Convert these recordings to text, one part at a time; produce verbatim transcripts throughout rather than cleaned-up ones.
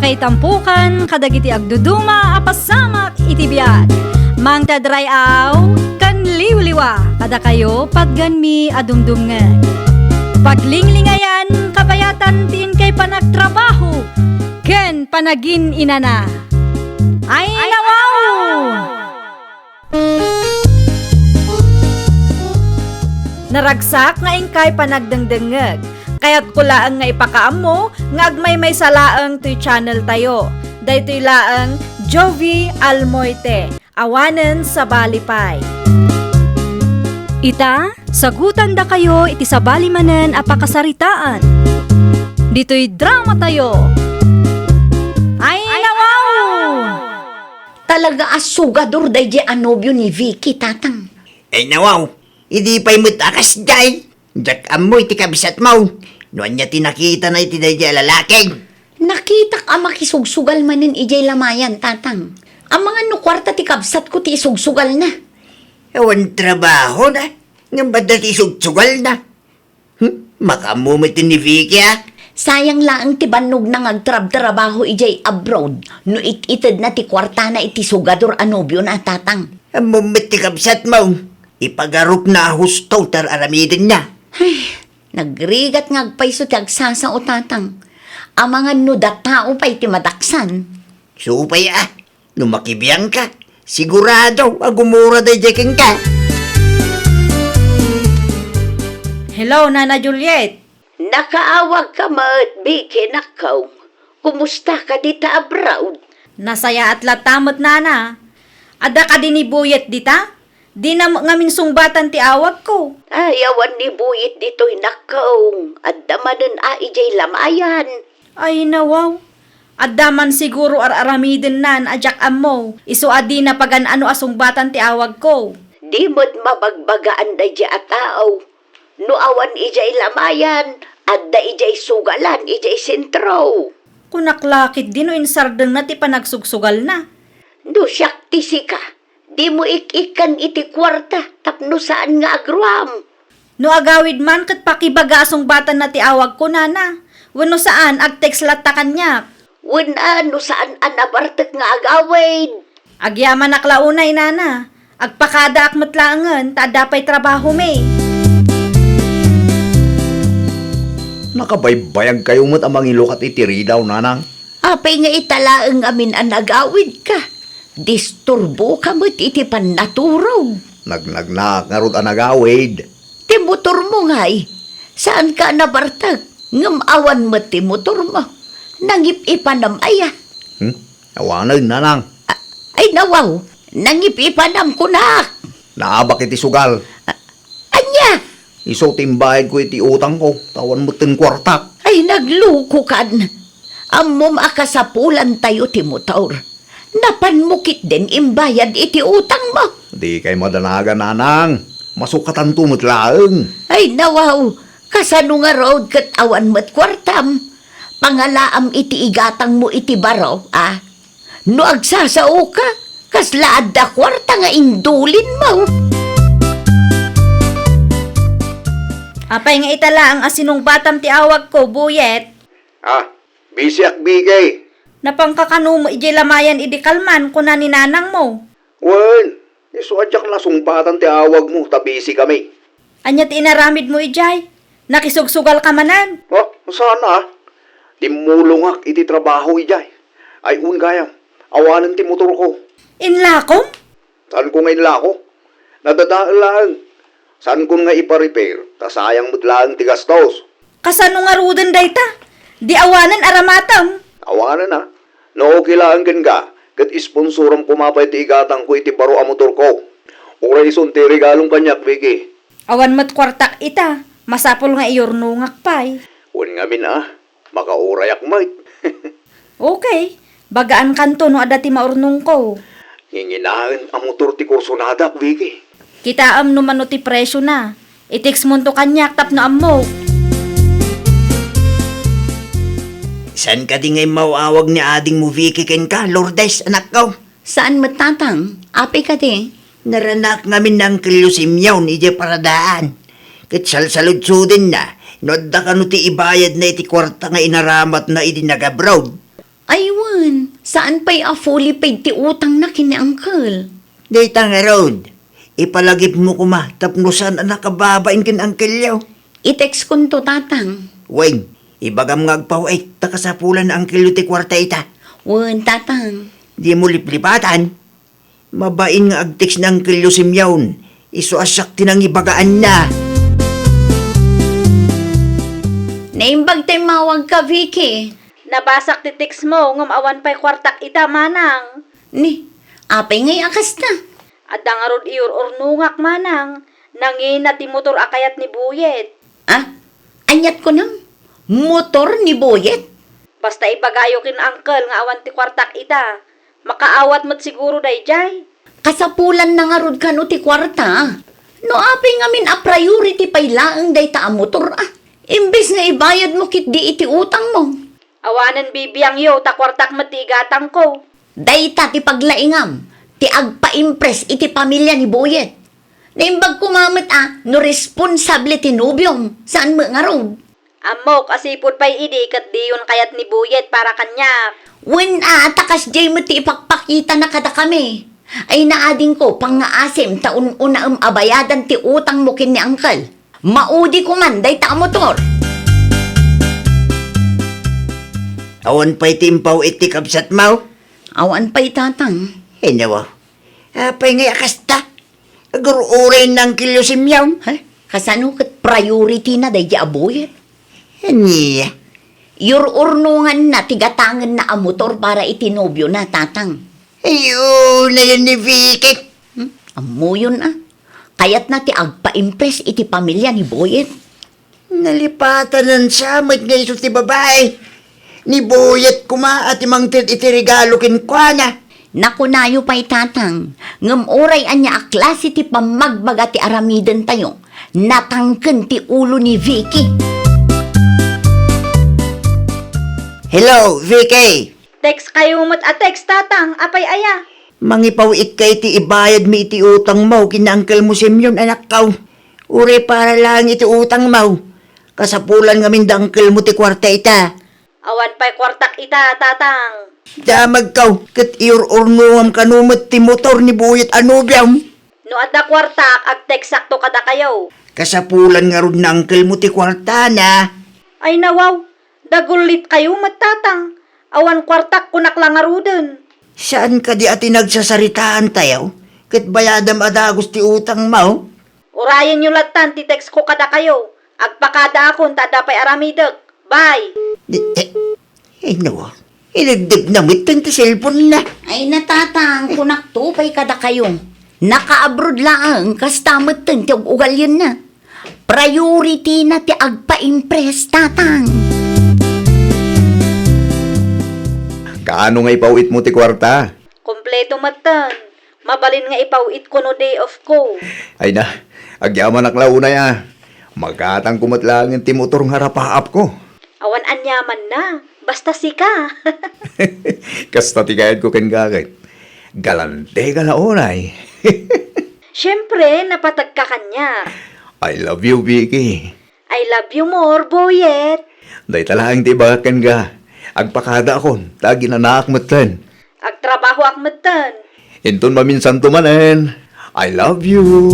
Itampukan kadagiti agduduma a pasamak iti biag. Mangted ray-aw ken liwliwa kadakayo patgenmi a dumdumngeg. Paglinglingayan, kabayatan ti inkay panagtrabaho ken panagin-inana. Ay, nawaw! Naragsak nga inkay panagdengdengngeg. Kayatko laeng nga ipakaammo nga agmaymaysa laeng toy channel tayo. Daytoy laeng Jovi Almoite, awanen sabali pay. Ita, sagutandakayo iti sabali manen a pakasaritaan. Ditoy drama tayo. Ay, nawaw! Talaga a sugador daydiay a nobio ni Vicky, Tatang. Ay, nawaw, idi pay met a kasdiay. Diak ammo iti kabsatmo. No ania ti nakitana iti daydiay a lalaki? Nakitak a makisugsugal manen idiay lamayan, Tatang. Amangan no kuarta ti kabsatko ti isugsugalna. Awan trabahona, ngem adda ti isugsugalna. Hmm? Makaammo met ni Vicky, a? Sayang laeng ti bannogna nga agtrabtrabaho idiay abroad no it-itedna ti kuartana iti sugador a nobiona, Tatang. Ammom met ti kabsatmo, ipagarupna a husto ti ar-aramidenna. Ay, nagrigat nga agpayso ti agsasao, Tatang. Amangan no datao pay ti madaksan. Supay, a. No makibiangka, sigurado a gumura daydiay kenka. Hello, Nana Juliet. Nakaawagka met, Vicky, nakkaw. Kumusta ka dita abroad? Nasayaat latta met, Nana. Adda kadi ni Buyet dita? Dina met ngamin sungbatan ti awagko. Ay, awan ni Buyet ditoy, nakkaw. Adda manen a idiay lamayan. Ay, nawaw. Adda man siguro ar-aramidennan a diak ammo, isu a dina pagan-ano a sungbatan ti awagko. Di met mabagbagaan daydiay a tao. No awan idiay lamayan, adda idiay sugalan idiay sentro. Kunak la ketdi no insardengna ti panagsugsugalna. No siak ti sika, dimo ik-ikkan iti kuarta tapno saan nga agruam. No agawid man ket pakibaga a sungbatanna ti awagko, Nana. Wenno saan, ag-text latta kaniak. Wen a, no saan a nabartek nga agawid. Agyamanak la unay, Nana. Agpakadaak met laengen ta adda pay trabahomi. Nakabaybayagkayo met a mangilukat iti ridaw, Nanang. Apay nga ita laeng ngamin a nagawidka? Disturboka met iti pannaturog. Nagnagnaak ngarud a nagawid. Ti motormo ngay, saanka a nabartek, ngem awan met ti motormo. Nangip-ipanam aya? Hmm? Awanen, Nanang. A-, ay, nawaw, nangip-ipanam kunak. Naabak iti sugal. A-, ania? Isu ti imbayadko iti utangko, ta awan metten kuartak. Ay, naglukokan. Ammom a kasapulantayo ti motor. Napanmo ketdin imbayad iti utangmo. Dikay madanagan, Nanang. Masukatanto met laeng. Ay, nawaw, kasano ngarud ket awan met kuartam? Pangalaam iti igatangmo iti baro, a? No agsasaoka, kasla adda kuarta nga indulinmo. Apay nga ita laeng a sinungbatam ti awagko, Buyet? Ah, Bisiak, Bigay. Napangkakano mo idiay lamayan idi kalman, kuna ni nanangmo. Wen, isu a diak nasungbatan ti awagmo ta bisikami. Ania ti inaramidmo idiay? Nakisugsugalka manen? Oh, saan a? Timmulongak iti trabaho idiay. Ay, un gayam, awanen ti motorko. Inlakom? Saanko nga inlako? Nadadael laeng. Saankon nga ipa-repair, ta sayang met laeng ti gastos. Kasano ngaruden dayta? Di awanen aramatem? Awanen a. No okay laeng kenka, ket isponsoram koma pay ti igatangko iti baro a motorko. Uray isun ti regalom kaniak, Vicky. Awan met kuartak ita. Masapul nga iyurnongak pay. Wen ngamin a, makaurayak met. Okay. Bagaankanto no adda ti maurnongko. Nginginaen a motor ti kursonadak, Vicky. Kitaem no mano ti presiona. I-text monto kaniak tapno ammok. Saan kadi nga immaw-awag ni adingmo, Vicky, kenka, Lourdes, anakko? Saan met, Tatang. Apay kadi? Naranak ngamin ni Angkelyo Simeon idiay paradaan. Ket salsaludsodenna no adda kano ti ibayadna iti kuarta nga inaramatna idi nag-abroad. Ay wen, saan pay a fully paid ti utangna ken ni Uncle. Dayta ngarud, ipalagipmo koma tapno saan a nakababain ken Uncle-yo. I-text konto, Tatang. Wen, ibagam nga agpaw-it ta kasapulan ni Uncle-yo ti kuarta ita. Wen, Tatang. Dimo liplipatan. Mabain nga ag-text ni Uncle-yo Simeon, isu a siak ti nangibagaanna. Naimbag ta immawagka, Vicky. Nabasak ti text mo, ngem awan pay kuartak ita, manang. Ni, apay ngay a kasta? Adda ngarud iyur-urnongak, manang. Nangina ti motor a kayat ni Boyet. Ah, aniat kunam? Motor ni Boyet? Basta ibagayo ken Uncle nga awan ti kuartak ita. Makaawat met siguro daydiay. Kasapulanna ngarud kano ti kuarta. No apay ngamin a priority pay laeng dayta a motor, ah. Imbes nga ibayadmo ketdi iti utangmo. Awanen bibiangyo ta kuartak met ti igatangko. Dayta ti paglaingam, ti agpaimpress iti pamilya ni Boyet. Naimbag koma met a no responsable ti nobiom, saan met ngarud? Ammok a sipud pay idi ket diyon kayat ni Boyet para kaniak. Wen a, ta kasdiay met ti ipakpakitana kadakami. Ay naadingko, pangngaasim ta un-unaem a bayadan ti utangmo ken ni Uncle. Maudi koman dayta a motor. Awan pay ti impaw-it ti kabsatmo? Awan pay, Tatang. Ay, nawa. Apay ngay a kasta? Agur-uray ni Uncle-yo Simeon. He? Kasano ket priority-na daydi a Boyet? Ania? Iyur-urnonganna ti gatangenna a motor para iti nobiona, Tatang. Ay, unayen ni Vicky. Hmm? Ammoyon, ah. Kayatna ti agpa-impress iti pamilya ni Boyet. Nalipatanan sa met nga isu ti babai. Ni Boyet koma a ti mangted iti regalo kenkuana. Nakunayo pay, Tatang, ngem uray ania a klase ti pammagbaga ti aramidentayo, natangken ti ulo ni Vicky. Hello, Vicky! Text kayo met a text, Tatang. Apay aya? Mangipaw-itka iti ibayadmi iti utangmo ken ni Uncle-mo Simeon, anakko. Uray para laeng iti utangmo. Kasapulan ngamin da Uncle-mo ti kuarta ita. Awan pay kuartak ita, Tatang. Damagko, ket iyur-urnongam kano met ti motor ni Boyet a nobiom. No adda kuartak, agteksakto kadakayo. Kasapulan ngarud ni Uncle-mo ti kuartana. Ay nawaw, dagullit kayo met, Tatang. Awan kuartak, kunak la ngaruden. Saan kadi a ti nagsasaritaantayo? Ket bayadam a dagus ti utangmo? Urayenyo lattan ti text ko kadakayo. Agpakadaakon ta adda pay aramidek. Bye! Di, eh, ay, nawa. Inagdep na metten ti cellphone na. Ay, natatang, kunakto pay kadakayo. Naka-abroad laeng, kasta metten ti ug-ugalyenna. Priority na ti agpa-impress, Tatang. Kaano nga ipaw-itmo ti kuarta? Kompleto metten. Mabalin nga ipaw-itko no day off ko. Ay na, agyamanak la unay a. Magatangko met laengen ti motor nga rapaapko. Awan aniamanna, basta sika. Kasta ti kayatko kenka ket. Galante ka la unay. Siempre, napateg ka kaniak. I love you, Vicky. I love you more, Boyet. Dayta laeng ti ibagak kenka. Agpakadaakon, ta aginanaak metten. Agtrabahoak metten. Inton maminsanto manen, I love you.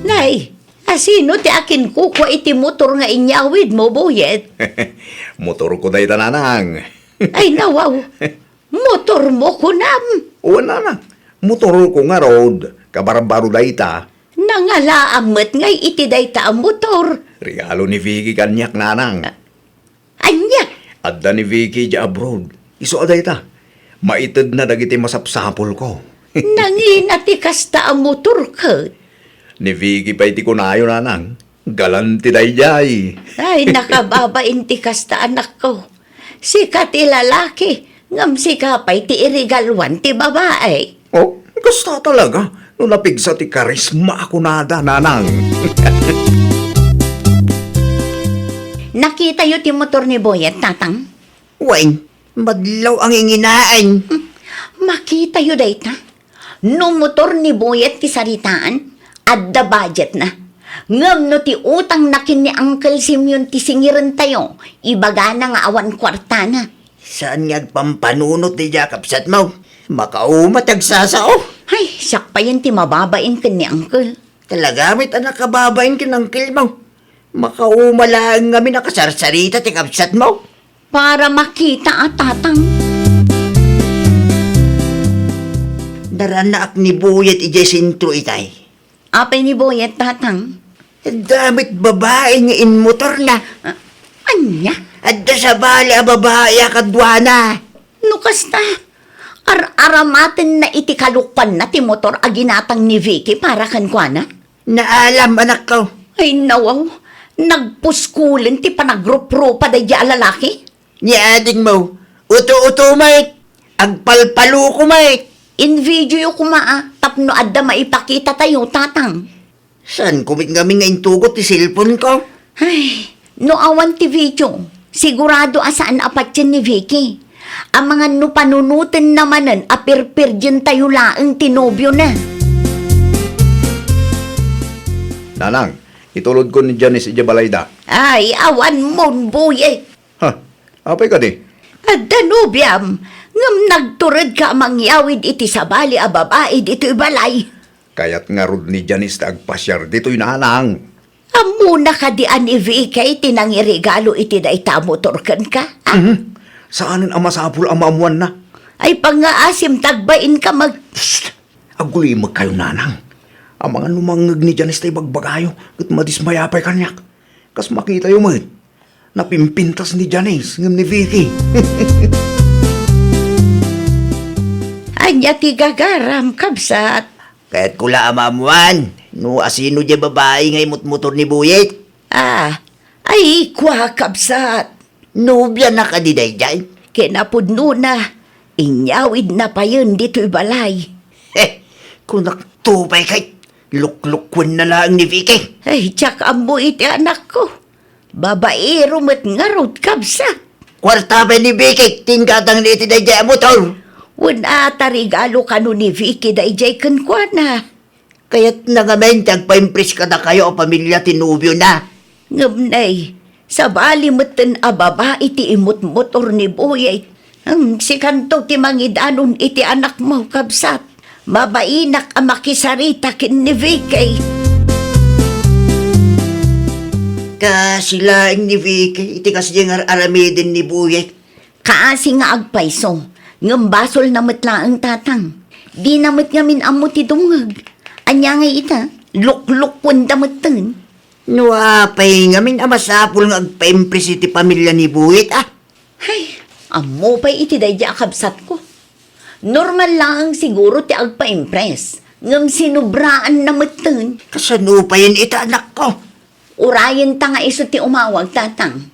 Nay, asino ti akinkukua iti motor nga inyawidmo, Boyet? Motorko dayta, nanang. Ay, nawaw. Motormo, kunam? Wen, nanang. Motorko ngarud. Kabarbaro dayta. Nangalaam met ngay iti dayta a motor. Regalo ni Vicky kaniak, nanang. Ania? Adda ni Vicky idiay abroad. Isu a dayta. Maitedna dagiti masapsapulko. Nangina ti kasta a motor ket? Ni Vicky pay ti kunayo, nanang. Galante daydiay. Ay, nakababain ti kasta, anakko. Sika ti lalaki, ngem sika pay ti iregaluan ti babae. Oh, kasta talaga. No napigsa ti karisma a kunada, nanang. Nakitayo ti motor ni Boyet, Tatang? Wen, madlaw a nginginaen. Hmm, makitayo dayta. No motor ni Boyet ti saritaan, adda budgetna. Ngem no ti utangna ken ni Uncle Simeon ti singirentayo, ibagana nga awan kuartana. Saan nga agpampanunot daydiay a kabsatmo? Makauma ti agsasao. Ay, siak payen ti mababain ken ni Uncle. Talaga met a nakababain ken Uncle mo. Makauma laeng ngamin a kasarsarita ti kabsatmo. Para makita a, Tatang. Narannaak ni Buyet idiay sentro itay. Apay ni Buyet, Tatang? Adda met babai nga inmotorna. Ah, ania? Adda sabali a babai a kaduana. No kasta, ar-aramatenna iti kalukpanna ti motor a ginatang ni Vicky para kenkuana? Naalam, anakko. Ay, nawaw. Nagpuskulen ti panagruprupa daydiay a lalaki. Ni adingmo, uto-uto met, agpalpaluko met. In-videoyo koma a, tapno adda maipakitatayo, Tatang. Saanko met ngamin nga intugot ti cellphone ko? Ay, no awan ti video, sigurado a saan a patien ni Vicky. Amangan no panunotenna manen a pirpirdientayo laeng ti nobiona. Nanang, itulodko ni Janice idiay balayda. Ay, awan mon, Buyet. Ha? Apay kadi? Adda nobiam, ngem nagturedka a mangyawid iti sabali a babai ditoy balay. Kayat ngarud ni Janice ti agpasiar ditoy, Nanang. Ammona kadi a ni Vicky ti nangiregalo iti dayta a motor kenka? Ah? Mhm. Saanen a masapul a maammoanna. Ay, pangngaasim ta agbainka mag- Psst! Agulimekkayo, Nanang. Amangan no mangngeg ni Janice ta ibagbagayo, ket madismaya pay kaniak. Kas makitayo met, napimpintas ni Janice ngem ni Vicky. Ania ti gagaram, kabsat? Kayatko la a maammoan no asino diay babai nga imutmotor ni Buyet. Ah, ay, kua, kabsat. Nobiana kadi daydiay? Kinapudnona, inyawidna payen ditoy balay. He, kunakto pay kay, luklukuenna laeng ni Vicky. Ay, diak ammo iti anakko. Babaero met ngarud, kabsat. Kuarta pay ni Vicky ti inggatangna iti daydiay a motor. Wen a ta regalo kano ni Vicky daydiay kenkuana. Kayatna ngamin ti agpaimpress kadakayo a pamilya ti nobiona. Ngem nay, sabali metten a babai ti imutmotor ni Buyet. Ngem sikanto ti mangidanon iti anakmo, kabsat. Mabainak a makisarita ken ni Vicky. Kaasi laeng ni Vicky iti kasdiay nga ar-aramiden ni Buyet. Kaasi nga agpayso, ngem basolna met laeng, Tatang. Dina met ngamin ammo ti dumngeg. Ania ngay ita? Luklukuenda metten. No apay ngamin a masapul nga agpaimpress iti pamilya ni Buyet, a? Hay, ammo pay iti daydiay a kabsatko. Normal laeng siguro ti agpaimpress, ngem sinobraanna metten. Kasano payen ita, anakko? Urayenta nga isu ti umawag, Tatang.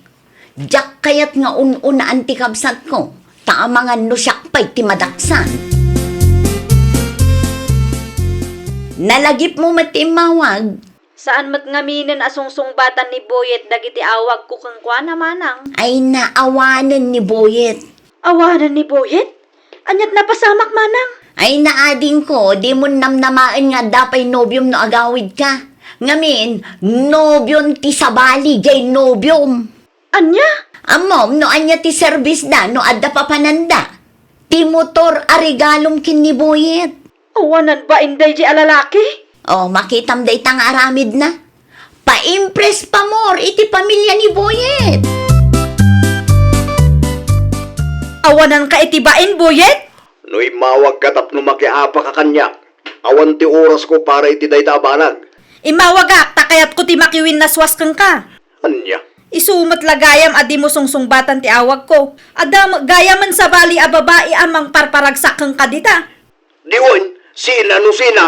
Diak kayat nga un-unaan ti kabsatko, ta amangan no siak pay ti madaksan. Nalagipmo met ti immawag. Saan met ngaminen a sungsungbatan ni Boyet dagiti awagko kenkuana, manang. Ay, naawanen ni Boyet. Awanen ni Boyet? Ania't napasamak, manang? Ay, naadingko, dimon namnamaen nga adda pay nobiom no agawidka. Ngamin, nobion ti sabali jay nobiom. Ania? Ammom no ania ti serbisda no adda papananda? Ti motor a regalom ken ni Boyet. Awanan bain dayjay a lalaki? O, makitam dayta nga aramidna. Paimpress pa more iti pamilya ni Boyet. Awananka iti bain, Boyet? No immawagka tapno makiapaka kaniak, awan ti orasko para iti dayta a banag. Immawagak, ta kayatko ti makiwinnaswas kenka. Ania? Isu met la gayam a dimo sungsungbatan ti awagko. Adda met gayamen sabali a babai a mangparparagsak kenka dita. Di wen, sina no sina?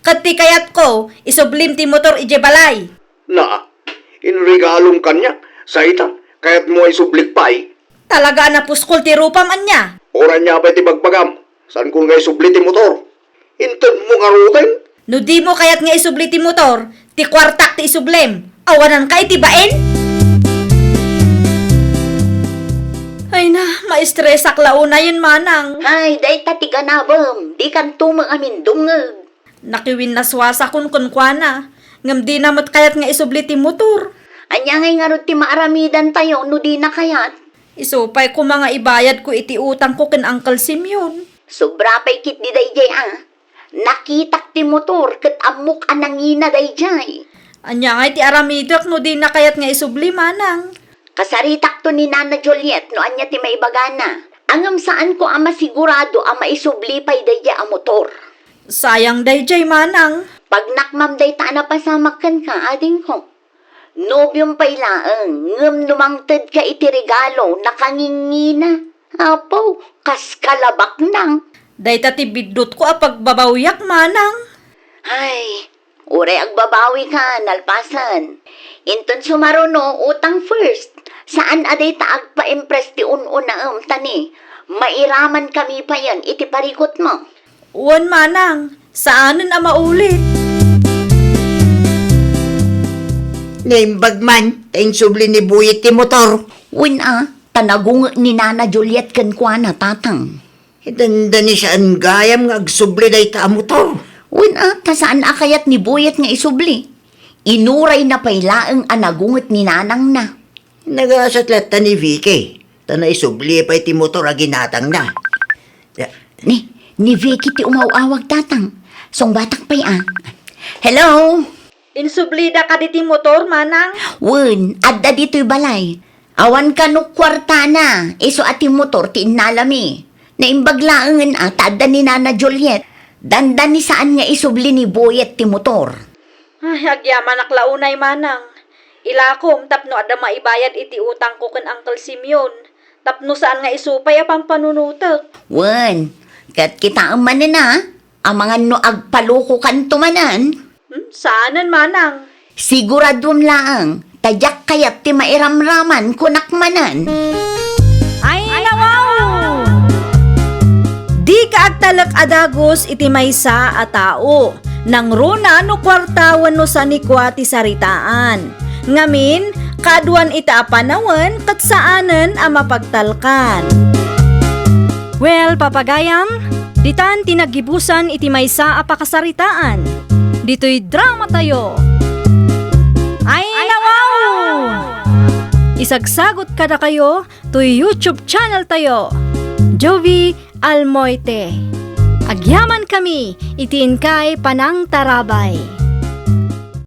Ket ti kayatko, isublim ti motor idiay balay. Na, inregalom kaniak, sa ita, kayatmo a isublik pay? Talaga a napuskol ti rupam, ania? Uray ania pay ti bagbagam, saankon nga isubli ti motor. Intedmo ngaruden? No dimo kayat nga isubli ti motor, ti kuartak ti isublem. Awananka iti bain? Ay na, maestresak la unayen, manang. Ay, dayta ti ganabem, dikanto met amin dumngeg. Nakiwinnaswasakon kenkuana. Ngem dina met kayat nga isubli ti motor. Ania ngay ngarud ti maaramidantayo no dina kayat? Isu pay koma nga ibayadko iti utangko ken Uncle Simeon. Sobra pay ketdi daydiay a. Nakitak ti motor ket ammok a nangina daydiay. Ania ngay ti aramidek no dina kayat nga isubli, manang? Kasaritakto ni Nana Juliet no ania ti maibagana. Ngem saanko a masigurado a maisubli pay daydiay a motor. Sayang daydiay, manang. Pagnakmam dayta a napasamak kenka, adingko. Nobiom pay laeng, ngem no mangtedka iti regalo, nakangingina. Apo, kas kalabaknang. Dayta ti biddutko a pagbabawiak, manang. Ay, uray agbabawika, nalpasen. Inton sumaruno, utang first. Saan a dayta agpaimpress ti un-unaem, ta ni, mairaman kami payen iti parikutmo. Wen, manang, saanen a maulit. Naimbag man, ta insubli ni Buyet ti motor. Wen a, ta nagunget ni Nana Juliet kenkuana, tatang. Dandani saan gayam nga agsubli dayta a motor. Wen a, ta saan a kayat ni Buyet nga isubli. Inurayna pay laeng a nagunget ni nanangna. Nagasat latta ni Vicky, ta naisubli pay ti motor a ginatangna. Ya. Ni, ni Vicky ti umaw-awag, tatang. Sungbatak pay a. Hello? Insublida kadi ti motor, manang? Wen, adda ditoy balay. Awan kano kuartana, isu a ti motor ti innalami. Naimbag laengen a ta adda ni Nana Juliet. Dandani saan nga isubli ni Buyet ti motor. Ay, agyamanak la unay, manang. Ilakom tapno adda maibayad iti utangko ken Uncle Simeon, tapno saan nga isu pay a pampanunotek. Wen, ket kitaem manen a, amangan no agpalokokanto manen. Hmm, saanen, manang. Siguraduem laeng, ta diak kayat ti mairamraman, kunak manen. Ay, nawaw! Dika agtalek a dagus iti maysa a tao. Nangruna no kuarta wenno sanikua ti saritaan. Ngamin, kaaduan ita a panawen ket saanen a mapagtalkan. Well, papagayam, ditan ti naggibusan iti maysa a pakasaritaan. Ditoy dramatayo. Ay, nawaw! Isagsagot kadakayo toy YouTube channel tayo, Jovie Almoite. Agyaman kami iti inkay panangtarabay.